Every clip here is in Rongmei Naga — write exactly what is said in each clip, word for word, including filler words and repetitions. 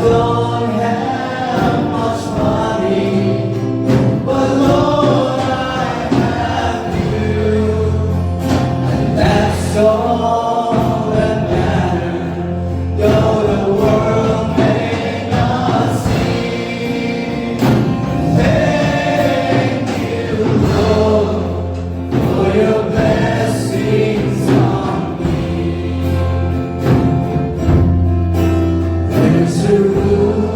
Don't have much money, but Lord, I have you. And that's all that matters, though the world may not see. Thank you, Lord, for your blessings on me. There's a roof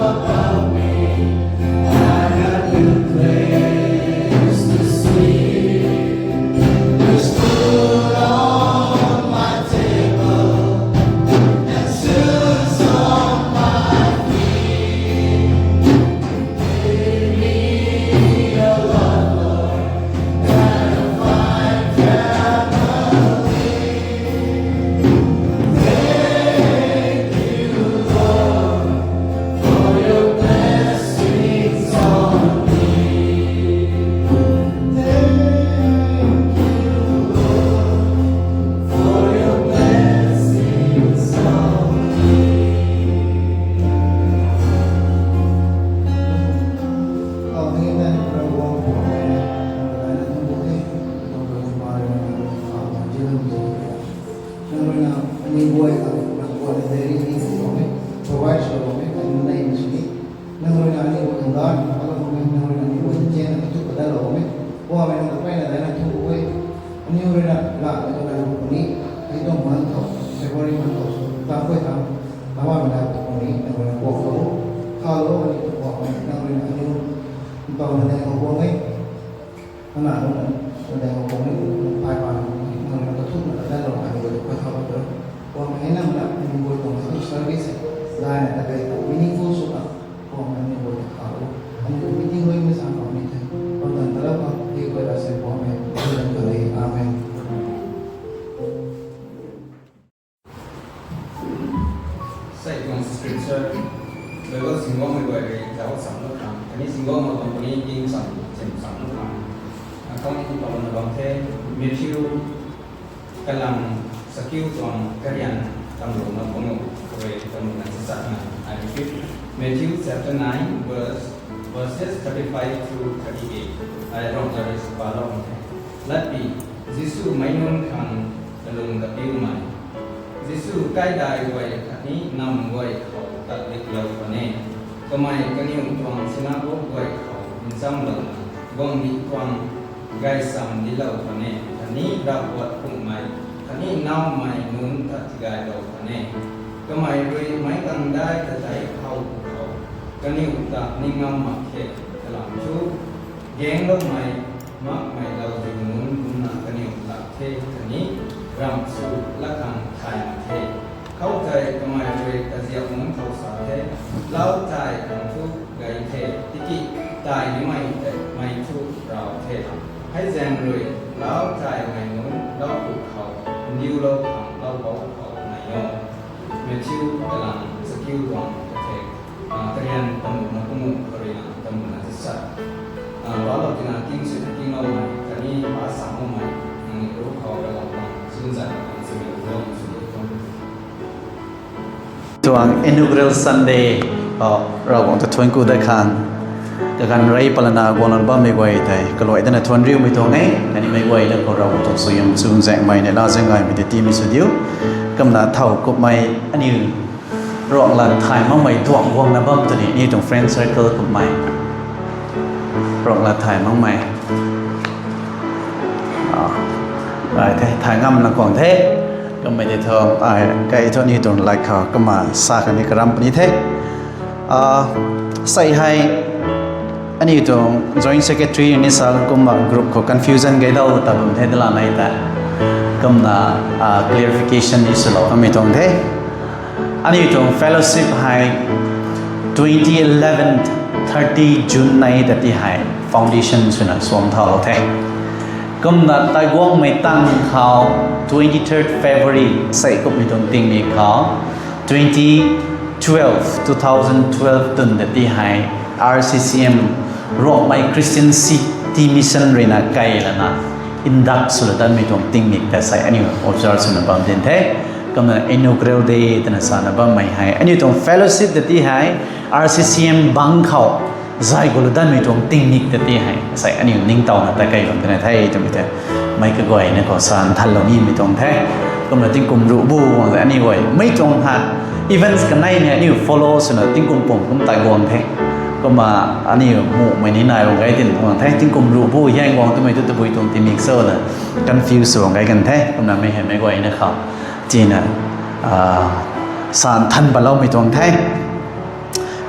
above me, I got a good place to sleep. There's food on my table and shoes on my feet. Give me a love, Lord, and a fine family. Thank you, Lord, for your blessings on me. Thank you, Lord, for your blessings on me. Nang ruina aniu guay ta, nang guay ta daic ni sw bam e, provide sw bam e, kaniw nei sini. Nang ruina aniu guay ta daic, nang ruina aniu guay ta nzianna kathuk kadalou bam e. Poubauhmei, nang ta mpeyna daicna thuy e. Aniu ruina lat ni kadan puni, hei tuang month khou, February month khou sw, tang guay tang, tang guay mei lat puni, nang ruina kuaklou, khalou, aniu ta kuaklou, nang ruina aniu ntaw na daeng khou guang e. Ana nunc, na daeng khou guang e, nunc phey pa nunc, nang ruina kathukna kadalou, aniu guay ta kuay thau bam e. Kuang hei nang na, aniu guay tuang kathuk service, daicna ta kai khou meaningful sw ta, kuang aniu guay ta khalou. Aniu meeting lui mei sang khou ni the, bam tan talou khou, hei guay ta se kuang e, kuay tan ta le, amen. Sei tuang scripture, Bible singguangmei guay rui zauc sam lou khang, khatni singguangmei company king sam, sim sam lou khang, akhang ni palouna bam the, Matthew, kalang sakiu tuang karian tamruna pangu, kharui tamruna chisatna, I repeat, Matthew chapter nine, verse, verses thirty-five to thirty-eight. Ai rong ta rui sa palou the. Latpi, Jisu meic nunc khang kalung kapiumei. Jisu kaidai guay khatni nam guay khou tat diklou kan e. Kamei kaniw tuang sinagog guay khou nchamlouna, guangcdic tuang gaysam dinclou kan e, khatni ravguat phungmei, khatni naumei nunc ta tigaylou kan e. Kamei rui meic kandai ta tei how khou, kaniw ta ning ngam mak khe, kalam thu, gaengloumei makmei lauziu nunc kumna kaniw lak the, khatni ramh sw lat khang thay mak the. Khoutei kamei rui kaziap nunc khou sa the, lau thay khang thu gay the, tiki taimei tei mei thu raw the. Hei zaeng rui lau taimei nunc lau puk khou, ndiulou khang lau bou khou nai o. Matthew kalang sakiu tuang kathek, karian tamruna pangu, kharui na tamruna chisat. Palou tina king sw tingloumei khatni pa samloumei, nangniw khou kalou tuang chunzan tuang sw lou sw lou tuang. Tuang inaugural Sunday, Ravguangc ta thuanc ku dat khang, kaganv rey palana guangna bammei guay tei kaluai dana thuanc riumei tuang e, khatni meic guayna khou Ravguangc tuang suaihiam chuzaenghmei neihla zaeng gaymei tei tiimei sw diu. Kumna thow kummei aniu Ruanglat thay makmei duang guangna bam twni, ni tuang friend circle kummei. Ruanglat thay makmei. Ai the, thay ngamna kuang the. Kummei tei thu, ai, kai thu ni tuang like khou kumna sa kani karam puni the. Sei hei, aniu tuang joint secretary ni sa kumna group khou confusion gay dau ta bam the dala nai ta. Kumna clarification ni swlou kamei tuang the. Aniu tuang fellowship hei twenty eleven, thirty June nai ta ti hei foundation swna suam thaulou the. Kumna taiguangmei tang khou twenty-third February sei kummei tuang tingmik khou twenty twelve, two thousand twelve tun ta ti hei R C C M Rongmei Christian City Mission ruina kai lana induct swlou tanmei tuang tingmik ta sei aniu observe swna bam din the. Kumna inaugural day twna sana bammei hei aniu tuang fellowship ta ti hei, R C C M bang khou zay gulu danmei tuang tingmik ta ti hei, sai aniu ningtowna ta kei bam twna the twmei the. Mei kaguayna khou sa nthanlou nimei tuang the. Kumna tingkum ruh bu guang aniu guay mei tuang ha events kanei ni aniu follow swna tingkum pum kum tai guang the. Kumna aniu mumei ni nai bam gay tin tuang the, tingkum ruh bu hiang guang twmei tu tabui tuang tingmik swna confuse bam gay kan the. Kumna mei hei mei guayna khou tina sa nthan paloumei tuang the.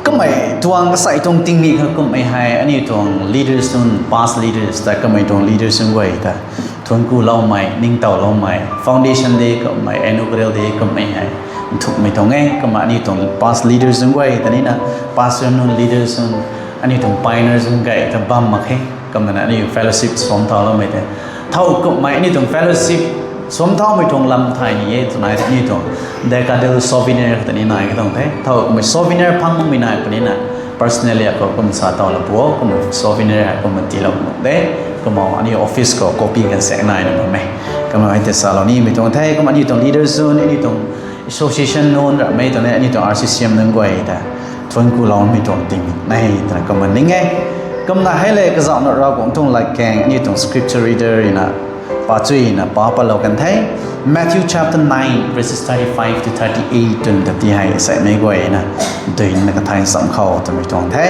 Kummei tuang kasai tuang tingmik khou kummei hei aniu tuang leaders nunc, past leaders ta kummei tuang leaders nunc guay ta thuanc kuloumei, ningtowloumei, foundation day kummei, inaugural day kummei hei nthukmei tuang e. Kumna aniu tuang past leaders nunc guay ta nina, pastor nunc, leaders nunc, aniu tuang pioneers nunc guay ta bam mak khe. Kumna aniu fellowship suam thauloumei tei thow kummei aniu tuang fellowship suam thaumei tuang lam thay ni e twna aniu tuang decadal souvenir ta ni nai ka tuang the. Thow kummei souvenir phang makmei nai punina personally akhou kum sa tawlou pu o, kumna souvenir hei kumna tiilou pu de. Kumna aniu office khou copy kan sek naina bam e. Kumna hei tei salou nimei tuang the. Kumna aniu tuang leaders nunc, aniu tuang association nunc ramei tuang e, aniu tuang R C C M nunc guay ta thuanc kuloumei tuang tingmik nai twna kumna ning e. Kumna hei le kazauhna Ravguangc tuang latkaeng aniu tuang scripture reader ruina pa chuyna pa palou kan the. Matthew chapter nine verses thirty-five to thirty-eight twn ta ti hei sai mei guayna duina kathay nsam khou twmei tuang the.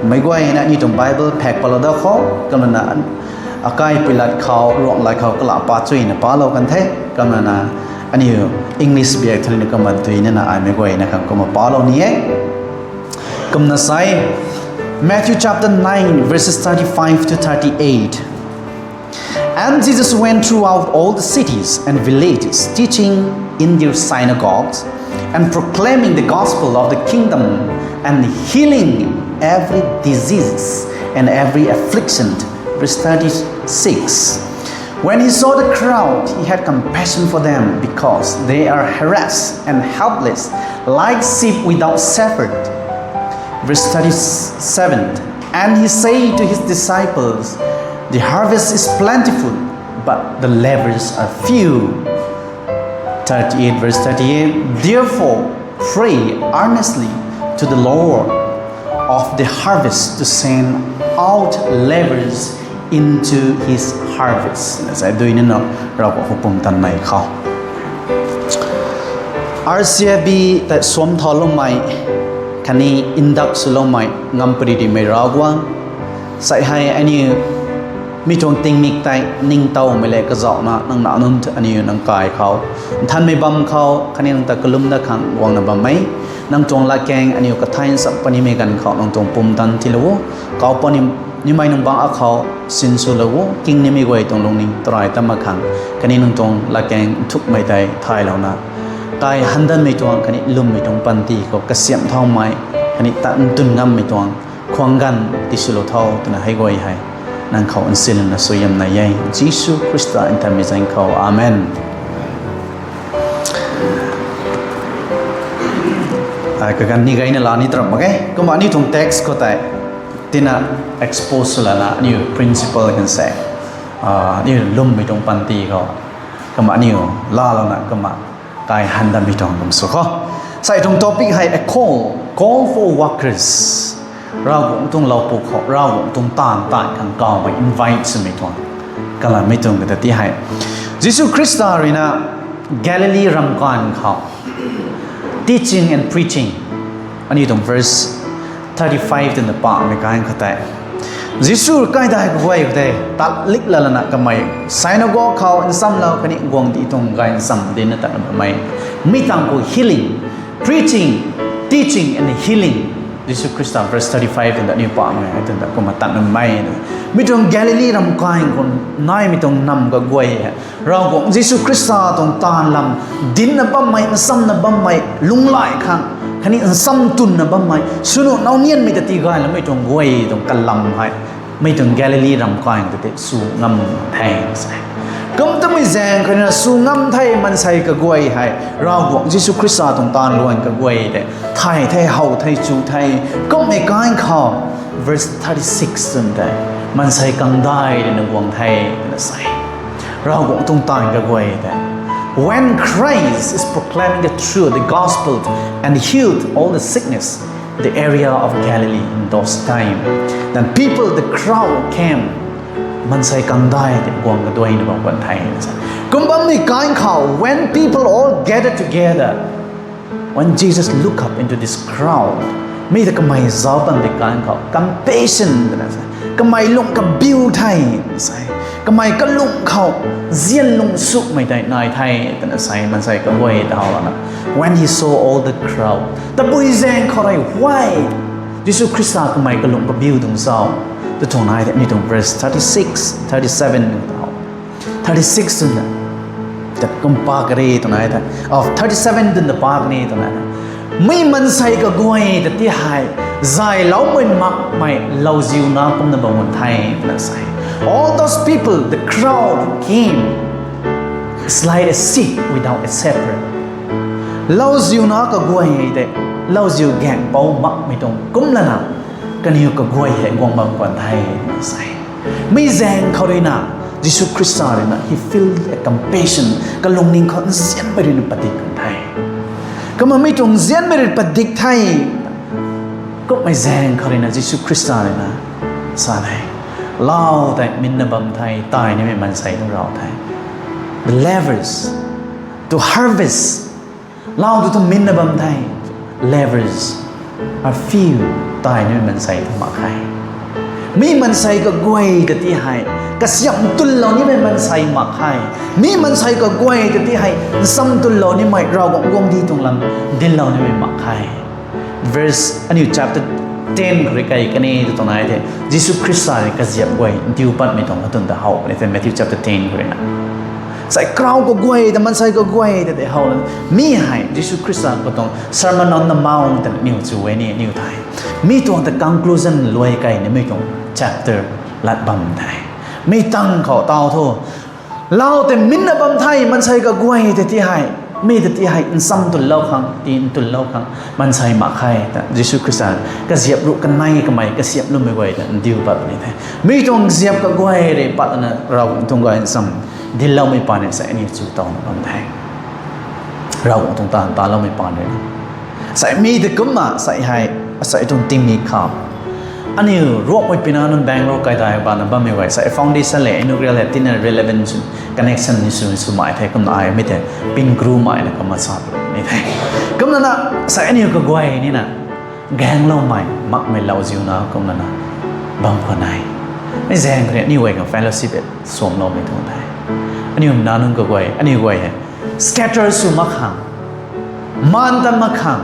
Mei guayna aniu tuang Bible phek palou da khou kumna akai puilat khou, ruanglat khou kala pa chuyna palou kan the. Kumna aniu English biak thanina kumna duinana ai mei guayna khang kumna palou ni e. Kumna sai, Matthew chapter nine, verses thirty-five to thirty-eight. And Jesus went throughout all the cities and villages, teaching in their synagogues and proclaiming the gospel of the kingdom and healing every disease and every affliction. Verse thirty-six. When he saw the crowd, he had compassion for them because they are harassed and helpless, like sheep without shepherd. Verse thirty-seven. And he said to his disciples, the harvest is plentiful, but the laborers are few. Thirty-eight, verse thirty-eight. Therefore, pray earnestly to the Lord of the harvest to send out laborers into his harvest. Sai duinana Ravguangc khou pumtan nei khou R C F B ta suam thauloumei khatni induct swloumei ngam pary dimei Ravguangc, sai hei aniu mi tuang tingmik tei ningtowmei le kazauhna nang na nunc aniu nang kai khou, nthanmei bam khou khatni nang ta kalum dat khang guangna bammei, nang tuang latkaeng aniu kathay nsam punimei ganv khou nang tuang pumtan tiilou o. Kau puni nimei nunc bangc akhou sinswlou o, kingnimei guay tuang lungning tarai tam mak khang, khatni nang tuang latkaeng nthukmei tei thaylouna, kai handanmei tuang khatni lwmmei tuang panty khou kasiamh thaumei khatni ta ntwn ngammei tuang khwang ganv tiswlou tho twna hei guay hei nang khou nsilna suaihiam nai e. Jisu Khrista nthanmei zaeng khou, amen. Ai kaganv ni gayna la ni taram mak e. Kumna aniu tuang text khou tei tina expose swlana aniu principle kan se, aniu lwmmei tuang panty khou kumna aniu laalouna kumna kai handanmei tuang kum sw khou, sai tuang topic hei a call, call for workers. Ravguangc tuang lou pwkhou Ravguangc tuang taanv taanv khang kawmei invite swmei tuang kalanmei tuang kata ti hei, Jisu Khrista ruina Galilee ramkaanv khou teaching and preaching, aniu tuang verse thirty-five twna pamei kan khou tei, Jisu kaidai kaguay khou tei tatlik lalana kamei synagogue khou nsamlou khatni guangcdic tuang gay nsam dina tatna bammei, mi tangv khou healing, preaching, teaching and healing. Jisu Khrista verse thirty-five twna aniu pamei hei twna kumna tatna bammei, mi tuang Galilee ramkaanv khou naimei tuang nam kaguay hei Ravguangc Jisu Khrista tuang taanv lam dincna bammei, nsamna bammei, lunghlaic khang khatni nsam twnna bammei, swnu naw nianmei ta tii gayloumei tuang guay tuang kalam hei, mi tuang Galilee ramkaanv ta tei sw ngam the se. Kum twmei zaeng khatni sw ngam the. Maansei kaguay hei Ravguangc Jisu Khrista tuang taanv luan kaguay tei thay the, how the, chu the. Kummei kan khou verse thirty-six twn tei, maansei kangdai rui na guang the twna sa e. Ravguangc tuang taanv kaguay tei When Christ is proclaiming the truth, the gospel, and healed all the sickness, the area of Galilee in those time, then people, the crowd came. Mansei kangdai tei guang kaduaina bam kan the. Kum bammei kan khou, when people all gathered together, when Jesus look up into this crowd, mi ta kamei zauc bam di kan khou compassion twna sa, kamei lung kabiu the, sa, kamei kalung khou nzian lung sukmei tei nai the twna sa, mansei kaguay ta how lana. When he saw all the crowd, tabui zaeng khou rui, why? Jisu Khrista kamei kalung kabiu tuang zauc ta tuang nai the, mi tuang verse thirty-six, thirty-seven ta how. Thirty-six tun ta, ta kum pak kari tuang nai the. Oh, thirty-seven tun ta pak ni tuang nai the. Mi mansei kaguay ta ti hei, zayloumei makmei lauziu na kumna bam kan the twna sa. All those people, the crowd came. It's like a sheep without a shepherd. Lauziu na kaguay tei, lauziu gaengpou makmei tuang kumlana, kaniw kaguay hei guang bam kan the twna sa. Mi zaeng khou ruina, Jisu Khrista ruina, he feel a compassion, kalungning khou nzianmei ruina padik kan the. Kumna mi tuang nzianmei ruina padik the. Kummei zaeng khou ruina Jisu Khrista ruina sa the, lau tei minna bam the, tai nimei mansei tu rau the. The labourers to harvest. Lau tu tu minna bam the, labourers are few, tai nimei mansei tu mak khe. Mi mansei kaguay ta ti hei, kasiam tunlou nimei mansei mak khe. Mi mansei kaguay ta ti hei, nsam tunlou nimei, Ravguangc guangcdic tuang lam dinclou nimei mak khe. Verse, aniu chapter ten khou rui kai kani tu tuang nai the, Jisu Khrista rui kaziap guay ndiu patmei tuang katun ta how kani the, Matthew chapter ten khou ruina. Sai crowd kaguay ta, mansei kaguay ta tei how lana, mi hei Jisu Khrista katuang Sermon on the Mount ta aniu chu e ni, aniu thei. Mi tuang ta conclusion luai kai nimei tuang chapter lat bam the. Mi tang khou taw thu, lau tei minna bam the, mansei kaguay ta ti hei, mi ta ti hei nsam tunlou khang, ti ntunlou khang mansei mak khe ta Jisu Khrista kaziap ruc kanei kamei kasiamloumei guay ta ndiu pat ni the. Mi tuang ziap kaguay rui pat lana Ravguangc tuang gay nsam dincloumei paan ni sa aniu chu towna bam the. Ravguangc tuang taanv taloumei paan rui na. Sai mi ta kumna, sai hei, sai tuang tingmik khou, aniu Ruangmei pina nunc Bangalore kaidai bana bammei guay, sai foundation le inaugural le tina relevance connection ni sw, swmei the kumna ai mi tei pin group mei na kumna sa ni the. Kumna na, sai aniu kaguay nina, gaengloumei makmei lauziu na kumna na bam khwan e. Mi zaeng khou rui aniu guay khang fellowship e, suamloumei tuang the. Aniu na nunc kaguay, aniu guay hei scatter sw mak khang, maan tan mak khang,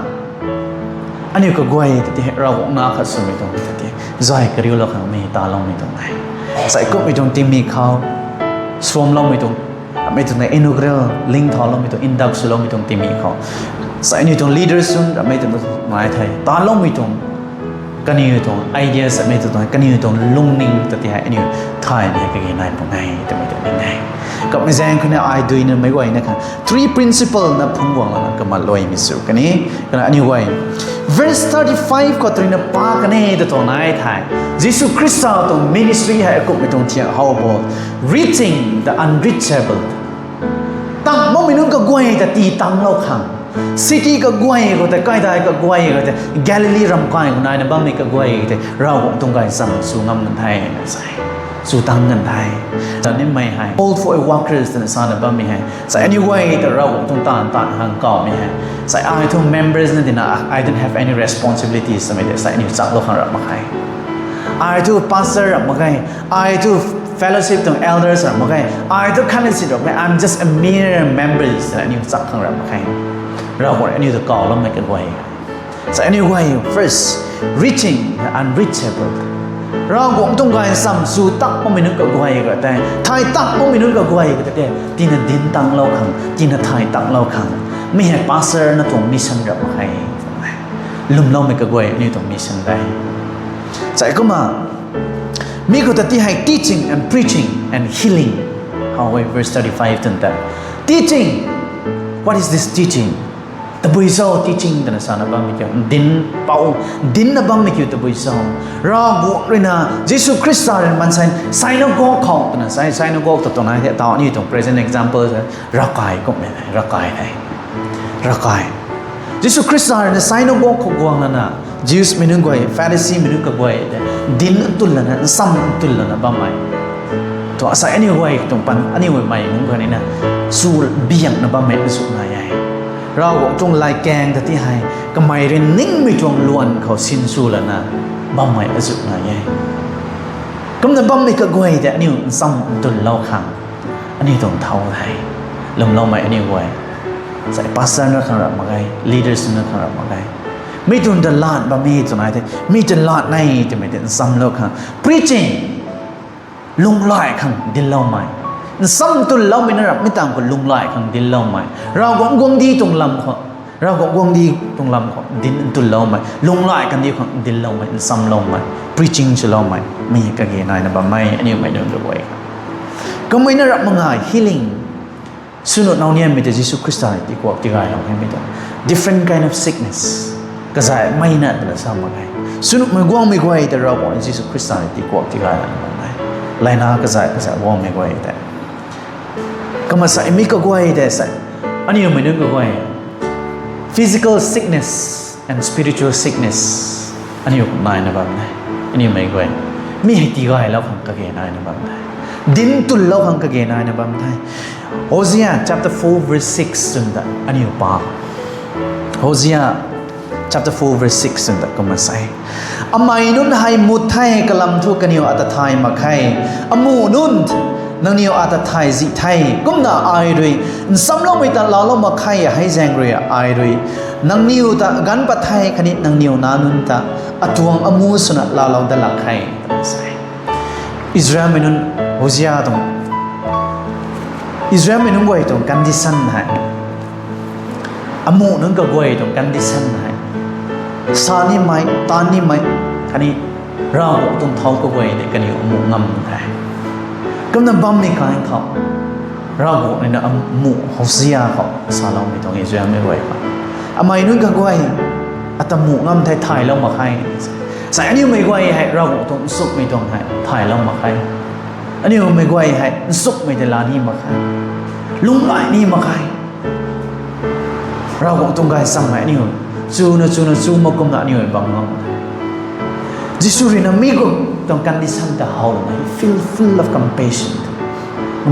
aniu kaguay ta ti hei Ravguangc na khat swmei tuang ta ti, zay kariulou khang mi taloumei tuang the. Sai kummei tuang tingmik khou, suamloumei tuang, mei tuang inaugural, link thauloumei tuang, induct swloumei tuang tingmik khou, sai aniu tuang leaders nunc, mei tuang nai the, taloumei tuang, kaniw tuang ideas, mei tuang, kaniw tuang lungning ta ti hei aniu thaymei kage nai pung e twmei tuang ning e. Kummei zaeng khou ni ai duinamei guay na khang three principle na phungc guang lana kumna luaimei sw kani. Kumna aniu guay, verse thirty-five khou tu ruina pa kani ta tuang nai the. Jisu Khrista tuang ministry hei kummei tuang thiak how bo, reaching the unreachable. Tang makmei nunc kaguay ta tii tanglou khang, city kaguay khou tei, kaidai kaguay khou tei, Galilee ramkai khou naina bammei kaguay tei Ravguangc tuang gay nsam sw ngam kan the na sa, sw tang kan the. Tanimei hei call for a workers twna sana bammei hei, sai aniu guay ta Ravguangc tuang taanv taanv khang kawmei hei, sai ai thu members na tina, I don't have any responsibilities twmei tei sai aniu chaklou khang rap mak khe. Ai thu pastor rap mak ge, ai thu fellowship tuang elders rap mak ge, ai thu khatni si rap mak ge, I'm just a mere members twna aniu chak khang rap mak khe. Ravguangc rui aniu ta kawloumei kaguay, sai aniu guay first, reaching the unreachable. Ravguangc tuang gay nsam sw tak makmei nunc kaguay khou tei, thay tak makmei nunc kaguay khou tei, tina dinc tanglou khang, tina thay tanglou khang, mi hei pastor na tuang mission rap mak khe. Lwmloumei kaguay aniu tuang mission de. Sai kumna, mi khou ta ti hei teaching and preaching and healing. How e verse thirty-five tun ta, teaching. What is this teaching? Tabui cho teaching twna sana bammei kiu, dinc pou, dincna bammei kiu tabui cho. Ravguangc ruina, Jisu Khrista ruina maansei synagogue khou twna sa, synagogue ta tuang nai the, tau aniu tuang present example sa, ravkai kummei, ravkai the. Ravkai. Jisu Khrista ruina synagogue khou guang lana, Jews mei nunc guay, Pharisee mei nunc kaguay tei, dinc ntun lana, nsam ntun lana bammei. Thu asei aniu guay tuang pan, aniu guay mei nunc guay nina, su biangna bammei azuh nai e. Ravguangc tuang latkaeng ta ti hei, kamei rui ningmei tuang luan khou sinsw lana bammei azuh nai e. Kumna bammei kaguay tei aniu nsam ntun lou khang, aniu tuang thau hei, lwmloumei aniu guay. Sa pastor na khang rap mak ge, leaders na khang rap mak ge. Mi tuang ta lat bammei tuang nai the, mi tuang lat nai twmei tei nsamlou khang. Preaching, lunghlaic khang dincloumei. Nsam tunloumei na rap mi tang khou lunghlaic khang dincloumei. Ravguangc guangcdic tuang lam khou, Ravguangc guangcdic tuang lam khou dinc tunloumei, lunghlaic kandih khang dincloumei, nsamloumei, preaching swloumei, mi kage naina bammei, aniu mei nunc kaguay khang. Kamei na rap mak ngai, healing. Swnuh nau nianmei tei Jisu Khrista rui tikuak tigaylou hei mi tuang. Different kind of sickness. Kazay mei na twna sa mak ge. Swnuhmei guangmei guay tei Ravguangc Jisu Khrista rui tikuak tigaylou mak ge. Layna kazay kazay guangmei guay tei. Kumna sa mi kaguay tei sa, aniu mei nunc kaguay, physical sickness and spiritual sickness, aniu naina bam e. Aniu mei guay, mi hei tigaylou khang kage naina bam e. Dinc tunlou khang kage naina bam e. Hosea chapter four verse six swn ta aniu pa. Hosea chapter four verse six swn ta kumna sa e. Amei nunc hei mut the, kalam thu kaniw ata thay mak khe. Amuh nunc, nangniw ata thay zih the. Kumna ai rui nsamloumei ta laalou mak khe, hei zaeng rui ai rui nangniw ta ganv pat the, khatni nangniw nac nunc ta atuang amuh swna laalou dat lak khe, twna sa e. Israelmei nunc, Hosea tuang, Israelmei nunc guay tuang condition hei, amuh nunc kaguay tuang condition hei, sa nimei, taanv nimei, khatni Ravguangc tuang thau kaguay tei kaniw amuh ngam the. Kumna bammei kan khou, Ravguangc ruina amuh Hosea khou saloumei tuang Israelmei guay khou, amei nunc kaguay ata muh ngam the, thaylou mak khe. Sa aniu mei guay hei Ravguangc tuang nchumhmei tuang hei thaylou mak khe. Aniu mei guay hei nchumhmei tei laa ni mak khe. Lunghlaic ni mak khe. Ravguangc tuang gaychamv hei aniu chuna chuna chu mak kumna aniu bam ngam. Jisu ruina mi kum tuang condition ta how na, he feel full of compassion.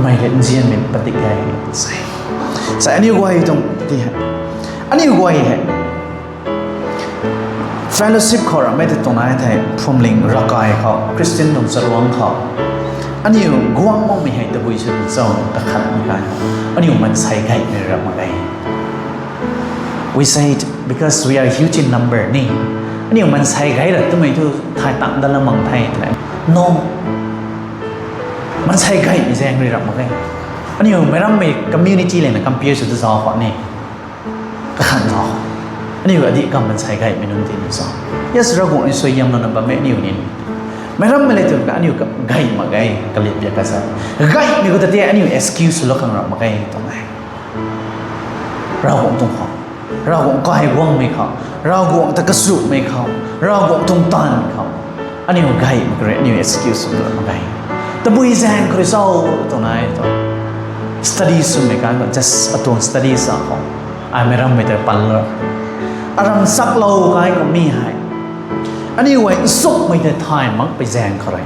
Mei le nzianmei padik e, sa e. Sa aniu guay tuang ti hei, aniu guay hei fellowship khou ramei tei tuang nai thei, phuamling ravkai khou, Christian tuang charuang khou, aniu guang makmei hei tabui sw cho ta khatmei kan, aniu maansei gaymei rap mak e. We say it because we are huge in number ni. Aniu maansei gay ra twmei thu thay tang dat la mang the twna, no. Maansei gaymei zaeng rui rap mak e. Aniu meic rammei community lena compare sw ta zauc khou ni, kakhan zauc khou, aniu adih kam maansei gaymei nunc ti ni cho? Yes, Ravguangc ni suaihiamlouna bammei aniu ni. Meic rammei le tw ka aniu gay mak ge, kalip bia ka sa. Gaymei khou ta tei aniu excuse swlou khang rap mak ge tuang e. Ravguangc tuang khou, Ravguangc kai guangmei khou, Ravguangc ta kasumei khou, Ravguangc tuang taanv khou, aniu gaymei khou rui aniu excuse sw mak ge. Tabui zaeng khou rui cho tuang nai tuang. Study swmei kan khou, just atuang study sa khou, ai meic rammei ta panlou, aram chaklou kai khou mi hei, aniu guay nchumhmei tei thay makpui zaeng khou rui,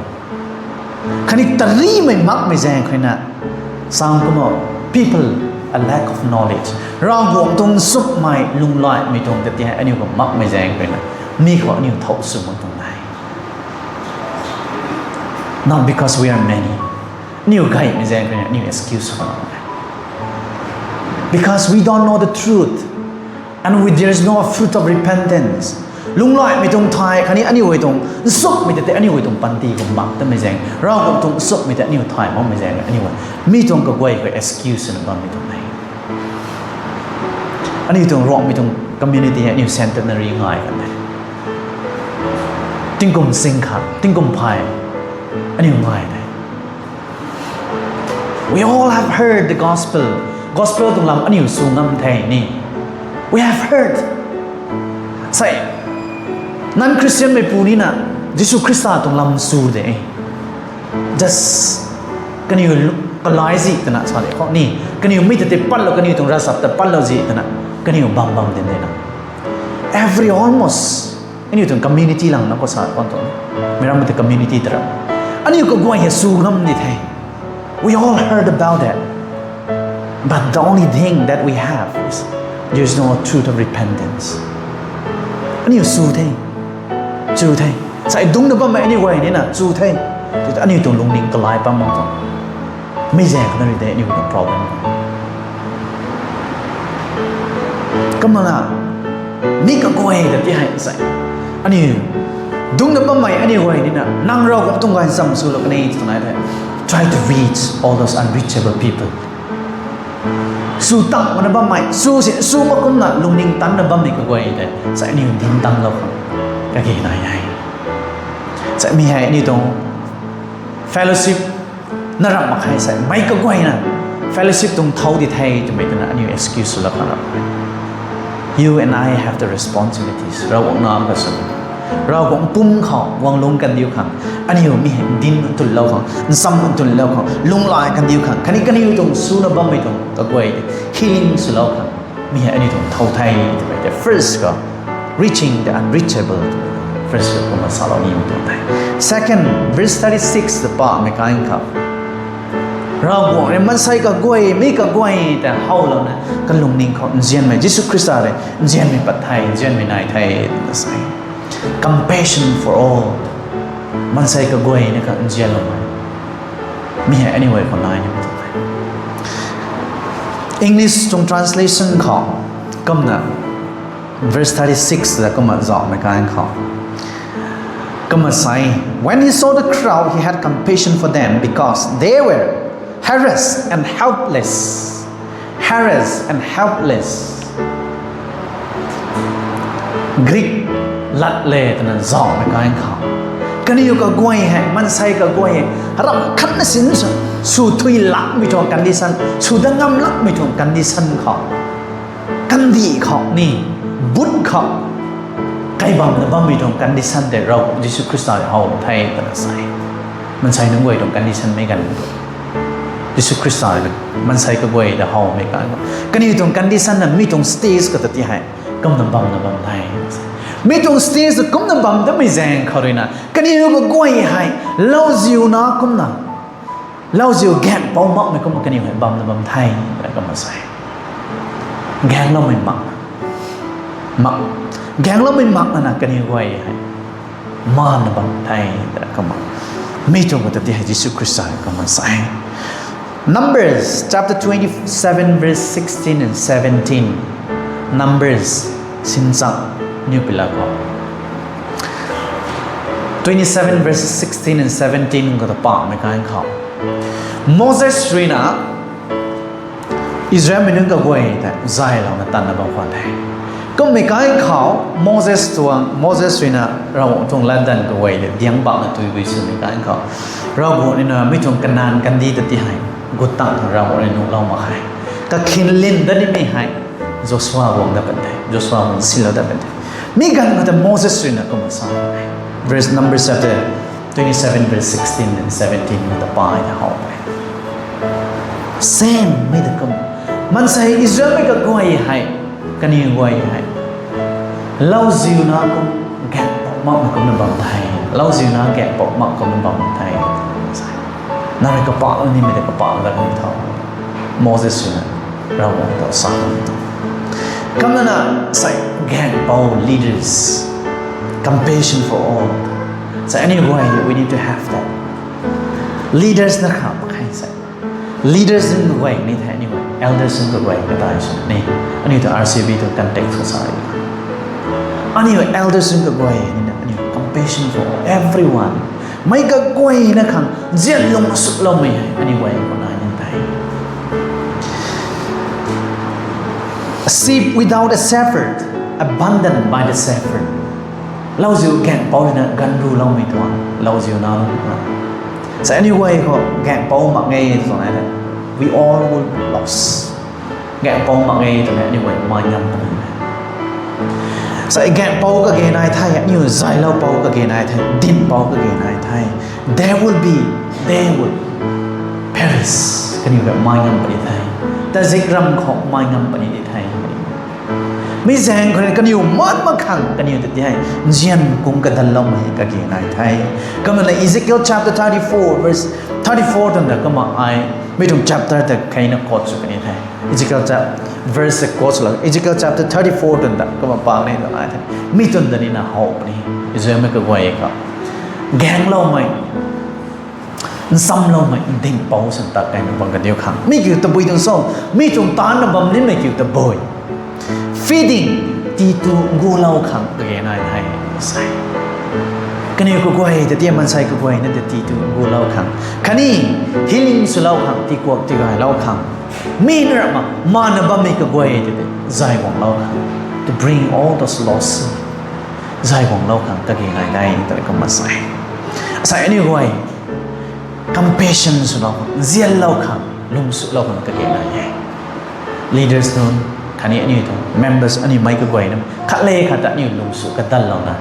khatni tarimei makmei zaeng khou ruina, sang kumna, people, a lack of knowledge. Ravguangc tuang nchumhmei, lunghlaicmei tuang ta ti hei aniu khou makmei zaeng khou ruina, mi khou aniu thow sw mak tuang nai. Not because we are many. Aniu gaymei zaeng khou ruina aniu excuse khou nai. Because we don't know the truth. And we, there is no fruit of repentance. Lunghlaicmei tuang thay khatni aniu guay tuang nchumhmei tei, aniu guay tuang panty khou mak tamei zaeng, Ravguangc tuang nchumhmei tei aniu thay makmei zaeng, aniu guay mi tuang kaguay khou excuse na bammei tuang e. Aniu tuang Ruangmei tuang community hei aniu centenary ngai kan e. Tingkum sing khat, tingkum phay aniu ngai e. We all have heard the gospel. Gospel tuang lam aniu sw ngam the ni. We have heard. Sei, non-Christian mei pu nina, Jisu Khrista tuang lam sw de. Just, kaniw lu-, kalai zi twna sa de khou ni. Kaniw mi ta tei patlou, kaniw tuang ravchap ta patlou zi twna. Kaniw bam bam din de na. Every almost. Aniu tuang community lang na khou sa kan tuang. Meic ram mei ta community ta ra. Aniu kaguay hei sw ngam ni the. We all heard about that. But the only thing that we have is there is no truth of repentance. Aniu sw the. Chu the. Sai dungcna bammei aniu guay nina chu the. Aniu tuang lungning kalai pam mak tuang. Mi zaeng khou na ri de aniu tuang problem. Kumna, mi kaguay ta ti hei sai. Aniu, dungcna bammei aniu guay nina, nang Ravguangc tuang gaychamv swlou kan e twna the. Try to reach all those unreachable people. Sw tang mana bammei, sw si, sw mak kumna lungning tanna bammei kaguay tei. Sai aniu dinc tanglou khang. Kage nai e. Sai mi hei aniu tuang fellowship na ramh mak khe sei, meic kaguayna fellowship tuang thau di the twmei twna aniu excuse swlou khang ramh. You and I have the responsibilities. Ravguangc na ka sw. Ravguangc pum khou guang lungc kandiu khang, aniu mi hei dinc twlou khang, ncham twlou khang, lunghlaic kandiu khang, khatni kaniw tuang swna bammei tuang kaguay healing swlou khang, mi hei aniu tuang thau the twmei tei first khou reaching the unreachable. First khou kumna salou nimei tuang the. Second, verse thirty six ta pamei kan khou, Ravguangc rui maansei kaguay, mi kaguay ta howlouna kalungning khou nzianmei, Jisu Khrista rui nzianmei pat the, nzianmei nai the twna sa e. Compassion for all. Maansei kaguayna khang nzianloumei. Mi hei aniu guay khou nai nimei tuang the. English tuang translation khou kumna, verse thirty six ta kumna zaumei kan khou, kumna sa e, When he saw the crowd, he had compassion for them because they were harassed and helpless. Harassed and helpless. Greek lat le twna zaumei kan khou, kaniw kaguay hei, maansei kaguay hei, ramh khatna sin sw, sw thui lakmei tuang condition, sw dat ngam lakmei tuang condition khou, kandih khou ni, but khou, kaibamna bammei tuang condition tei Rav Jisu Khrista rui how the twna sa e. Maansei nunc guay tuang condition mei ganv tu, Jisu Khrista rui maansei kaguay ta howmei kan khou, kaniw tuang condition na mi tuang stage khou ta ti hei, kumna bamna bam the. Mi tuang stage ta kumna bam tamei zaeng khou ruina, kaniw kaguay hei, lauziu na kumna, lauziu gaenghpouc makmei kumna kaniw hei bamna bam the, kumna sa e. Gaengloumei mak, mak, gaengloumei mak nana kaniw guay hei, mana bam the, kumna. Mi tuang khou ta ti hei Jisu Khrista kumna sa e. Numbers chapter twenty-seven verse sixteen and seventeen. Numbers, sinchak, niw pila khou, twenty-seven verses sixteen and seventeen khou ta pamei kan khou, Moses ruina Israelmei nunc kaguay tei zaylouna tanna bam khwan the. Kummei kan khou Moses tuang, Moses ruina Ravguangc tuang latdanv kaguay tei diang bakna tuibui swmei kan khou, Ravguangc ruina mi tuang Kanan kandih ta ti hei gut tang khang Ravguangc rui nuhlou mak khe. Kakhinlin dat nimei hei Joshua guang dat kan the, Joshua guang silou dat kan the. Mi ganv khou ta Moses ruina kumna sa e. Verse Numbers chapter twenty-seven verse sixteen and seventeen khou ta pamei ta how e. Same mei ta kum, maansei Israelmei kaguay hei, kaniw guay hei, lauziu na kum gaenghpouc makmei kumna bam the, lauziu na gaenghpouc mak kumna bam the. Nang rui kapah nimei ta kapah dat ni tho. Moses ruina Ravguangc ta sa kan tu. Kumna na, sai, gaenghpouc leaders, compassion for all. Sai aniu guay, we need to have that. Leaders na kha mak khe sei. Leaders nunc kaguay ni the aniu guay, elders nunc kaguay katai sw ni. Aniu ta R C B tuang context khou sa e. Aniu elders nunc kaguay nina aniu compassion for everyone. Meic kaguayna khang nzianlung sukloumei hei aniu guay khou nai ni the. A sheep without a shepherd, abandoned by the shepherd. Lauziu gaenghpouc ruina ganv ruloumei tuang, lauziu na, sai aniu guay khou gaenghpouc mak nge tuang e, we all will lost. Gaenghpouc mak nge twna aniu guay mai ngam puni. Sa gaeng pou kage nai the, aniu zaylou pou kage nai the, dinc pou kage nai the. They will be, they will perish. Kaniw ta mai ngam puni the. Tazikram khou mai ngam puni di the. Mi zaeng khou rui kaniw maan mak khang kaniw ta ti hei nzian kung kadanloumei kage nai the. Kumna Ezekiel chapter thirty-four, verse thirty-four twna kumna ai, mi tuang chapter ta kheina quote sw puni the. Ezekiel chap-, verse quote sw la, Ezekiel chapter thirty-four twna kumna pa ni ta ai the. Mi twna nina how puni, Israelmei kaguay khou gaengloumei, nsamloumei, ndingpou swn tat kaina bam kaniw khang. Mi kiu tabui tuang cho, mi tuang taanna bam nimei kiu tabui. Feeding, tii tu gulou khang kage nai the, sa e. Kaniw kaguay ta ti, maansei kaguay na ta tii tu gulou khang. Khatni healing swlou khang, tiikuak tigaylou khang. Mi na rama, mana bammei kaguay ta ti, zay guanglou khang. To bring all those lost. Zay guanglou khang kage nai de, ta kumna sa e. Sa e aniu guay compassion swlou khang, nzianlou khang, lungsutlou khang kage nai e. Leaders nunc, khatni aniu tuang members, aniu meic kaguayna, khat le khat ta aniu lungsu kadanlouna,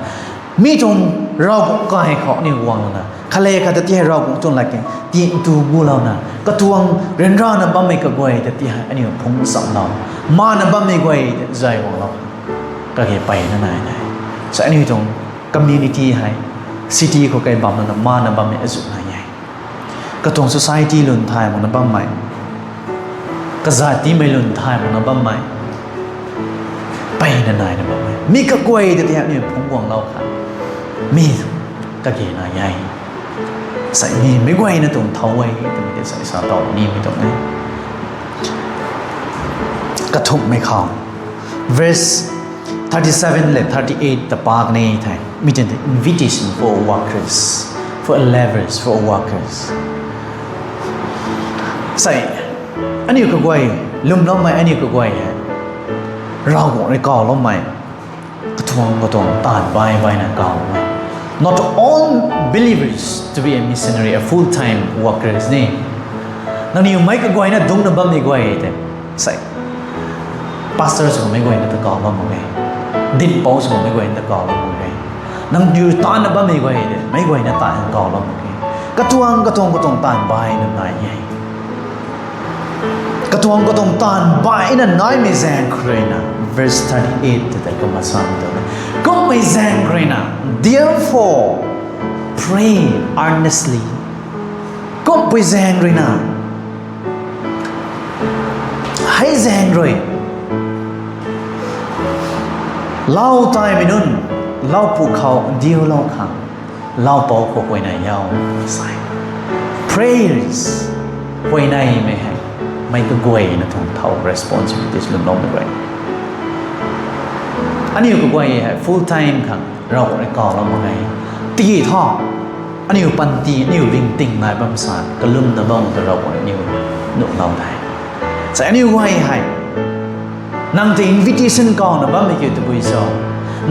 mi tuang Ravguangc kai khou aniu guanglouna, khat le khat ta ti hei Ravguangc tuang lat khang tii tu gulouna, katuang ryanrana bammei kaguay ta ti hei aniu phungc chamlou, mana bammei guay ta zay guanglou kage peyna nai de. Sa aniu tuang community hei, city khou kai bamlouna mana bammei azuh nai e. Katuang society lun thay makna bammei, kazatimei lun thay makna bammei, peyna naina bammei, mi kaguay ta ti hei aniu phungc guanglou khang, mi kage nai e. Sa e, mi meic guayna tuang thow e twmei tei sa, sa tow nimei tuang e. Kathumhmei khou, verse thirty-seven le thirty-eight ta pak ni the. Mi tei invitation for workers, for laborers, for workers. Sa e, aniu kaguay, lwmloumei aniu kaguay hei, Ravguangc rui kawloumei, katuang katuang taanv bai baina kawloumei. Not all believers to be a missionary, a full-time workers ni. Nangniw meic kaguayna dungcna bammei guay tei, sa e, pastor swmei guayna ta kaw bam mak e. Dinhpouc swmei guayna ta kaw bam mak e. Nangniw taanna bammei guay tei, meic guayna taanv kawlou mak e. Katuang katuang katuang taanv baina nai e. Katuang katuang taanv baina naimei zaeng khou ruina, verse thirty-eight ta tei kumna sa tuang e. Kummei zaeng khou ruina, therefore, pray earnestly. Kumpui zaeng ruina, hei zaeng rui, lau taimei nunc, lau pwkhou ndiulou khang, lau pou khou huayney o, sa e. Prayers, huayneymei hei, meic kaguayna tuang thow responsibilities lwmloumei guay. Aniu kaguay hei full time khang Ravguangc rui kawlou mak ge. Tiki thu, aniu panty, aniu ringting nai bam san, kalumna bam ta Ravguangc rui aniu nuhlou the. Sa e, aniu guay hei, nang ta invitation kawna bammei kiu tabui cho,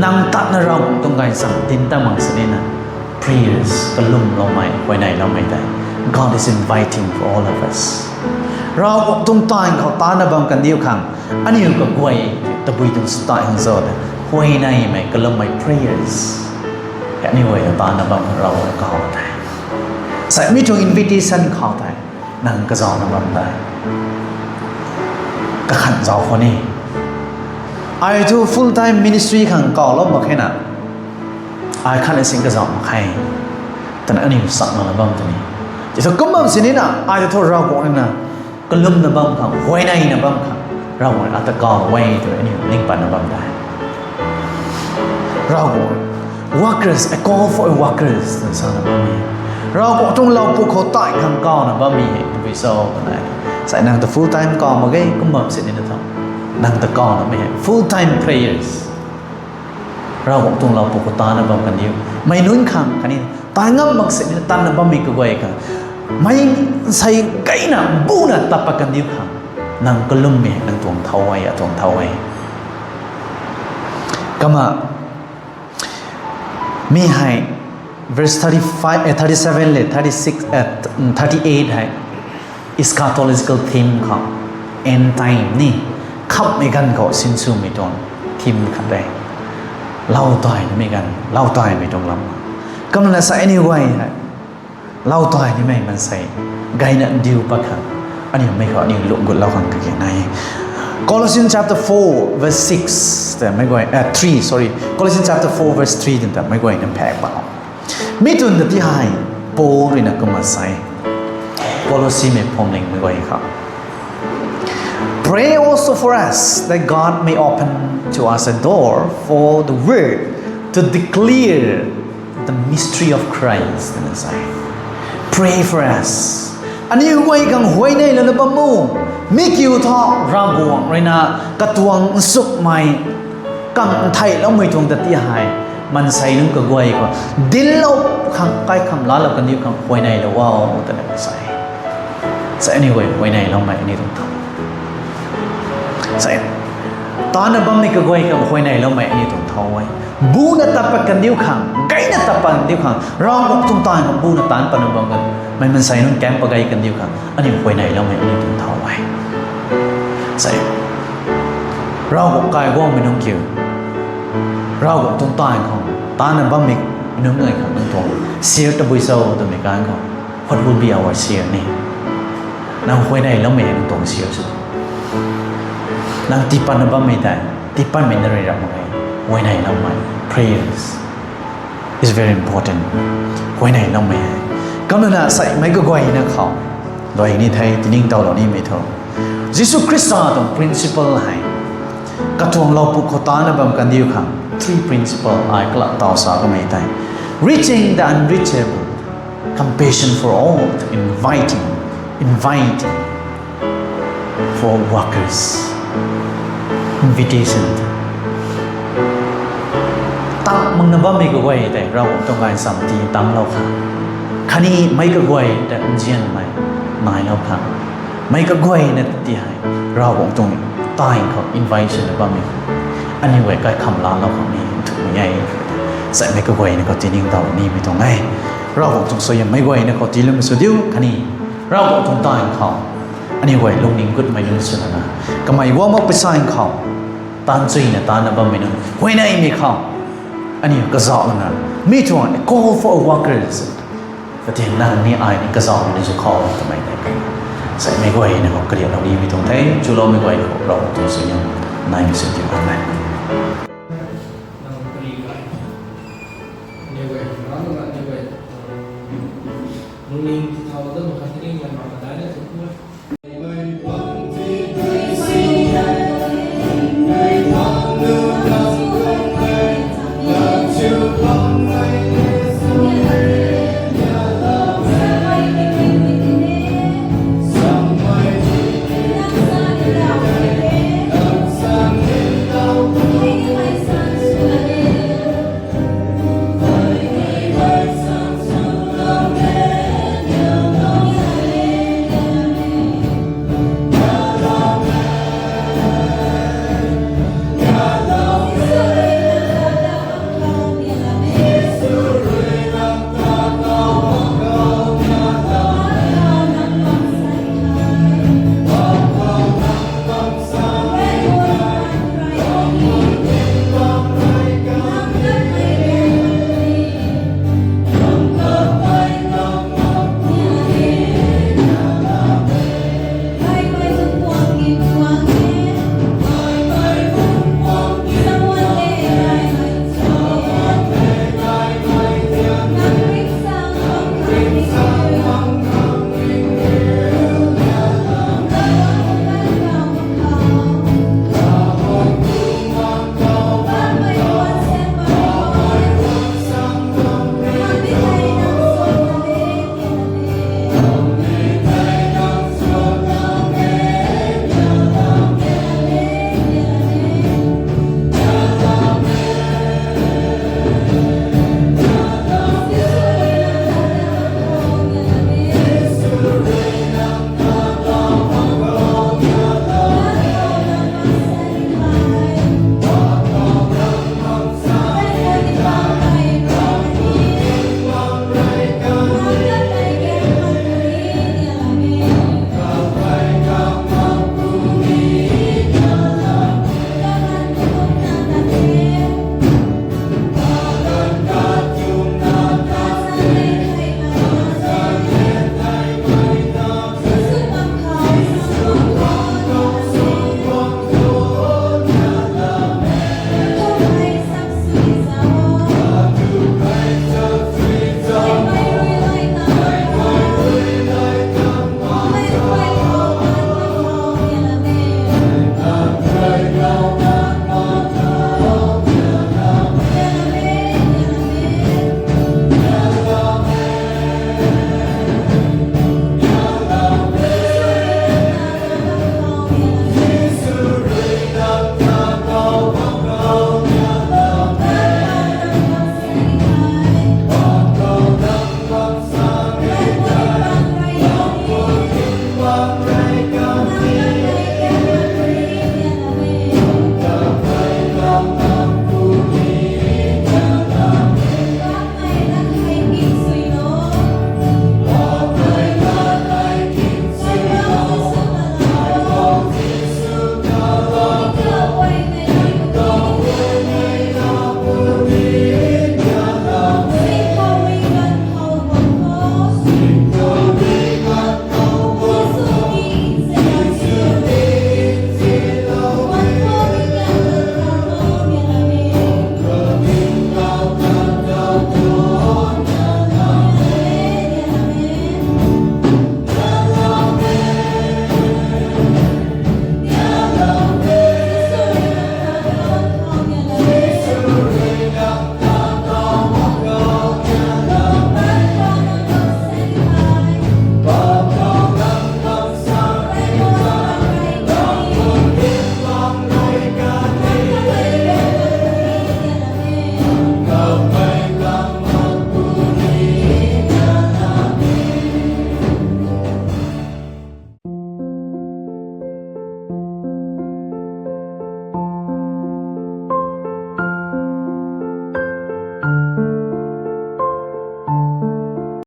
nang tatna Ravguangc tuang gaychamv dinc tat mak sinina, prayers, kalumloumei, huayneyloumei tei, God is inviting for all of us. Ravguangc tuang taanv khou taanna bam kandiu khang, aniu kaguay tabui tuang style cho de, huayneymei kalummei prayers, aniu guay ta taanna bam Ravguangc kaw the. Sa e, mi tuang invitation khou tei, nang kazauhna bam de. Kakhan zauh khou ni, ai thu full time ministry khang kawlou mak khe na, ai khatna sin kazauh mak khe, twna aniu sakna bam tw ni. Tiki thu kum bam sinina, ai thu Ravguangc ruina kalumna bam khang, huayneyna bam khang, Ravguangc ata kaw e twna aniu ning patna bam de. Ravguangc, workers, a call for a workers twna sana bam e. Ravguangc tuang lau pwkhou tai khang kawna bammei hei tabui cho twna, sa e, nang ta full time kaw mak ge, kum bam sinina thu, nang ta kawna mei hei full time prayers. Ravguangc tuang lau pwkhou taanna bam kandiu, mei nunc khang khatni taanv ngam mak sinina taanna bammei kaguay khang, mei nsei gayna buna tat pat kandiu khang, nang kalummei hei nang tuang thow e, atuang thow e. Kumna, mi hei, verse thirty-five, eh, thirty-seven le thirty-six, eh, thirty-eight hei eschatological theme khou, end time ni, khamhmei ganv khou sinswmei tuang theme khat de. Lau tai nimei ganv, lau taimei tuang lam. Kumna sa aniu guay hei lau tai nimei maansei gayna ndiu pat khang, aniu mei khou aniu lungc gutlou khang kage nai. Colossians chapter four verse six ta meic guay, eh, three, sorry, Colossians chapter four verse three tun ta meic guayna phaek pa. Mi tun ta ti hei Paul ruina kumna sa e. Colossiamei phuamling meic guay khou, Pray also for us that God may open to us a door for the word to declare the mystery of Christ, twna sa e. Pray for us. Aniu guay khang huayney lana bam o. Mi kiu thu Ravguangc ruina katuang nchumhmei, kang ntheiloumei tuang ta ti hei maansei nunc kaguay khou dinclou khang, kaikham laalou kaniw khang huayneylou o, twna sa e. Sa aniu guay huayneyloumei aniu tuang thau. Sa, taanna bammei kaguay khang huayneyloumei aniu tuang thau e. Buna tat pat kaniw khang, gayna tat pat kaniw khang, Ravguangc tuang taanv khang buna taanc patna bam kan, mei maansei nunc kaeng pagay kaniw khang aniu huayneyloumei aniu tuang thau e. Sa, Ravguangc kai guangmei nunc kiu, Ravguangc tuang taanv khang taanna bammei nunc guay khang nang tuang share tabui cho twmei kan khou, what will be our share ni? Nang huayneyloumei nang tuang share sw. Nang tiipatna bammei tei, tiipatmei na rui ram mak e. Huayneyloumei, prayers is very important. Huayneyloumei hei. Kumna sa meic kaguayna khou, dui ni thei tiningtowlou nimei thu, Jisu Khrista tuang principle hei katuang lou puk khou taanna bam kaniw khang three principle ai kalam taw sa kamei tei: reaching the unreachable, compassion for all, inviting, inviting for workers, invitation. Tang makna bammei kaguay tei Ravguangc tuang gaychamv tii tanglou khang, khatni meic kaguay ta nzianmei nailou khang, meic kaguayna ta ti hei Ravguangc tuang taanv khou invite swna bammei, aniu guay kaikham laalou khang ni nthukmei e. Sa meic kaguayna khou tiningtow nimei tuang e. Ravguangc tuang suaihiam meic guayna khou tiiloumei sw diu khatni Ravguangc tuang taanv khou aniu guay lungning gutmei nunc swlana, kamei guang mak pei sa khou taanchuina taanna bammei nunc huayneymei khou aniu kazauhlana, mi tuang a call for a workers, Pathian nang ni ai ni kazauhmei nunc sw khou twmei tei kan, sa meic guayna khou kariaklou nimei tuang the. Chuloumei guay khou Ravguangc tuang suaihiam naimei sw diu. Amen.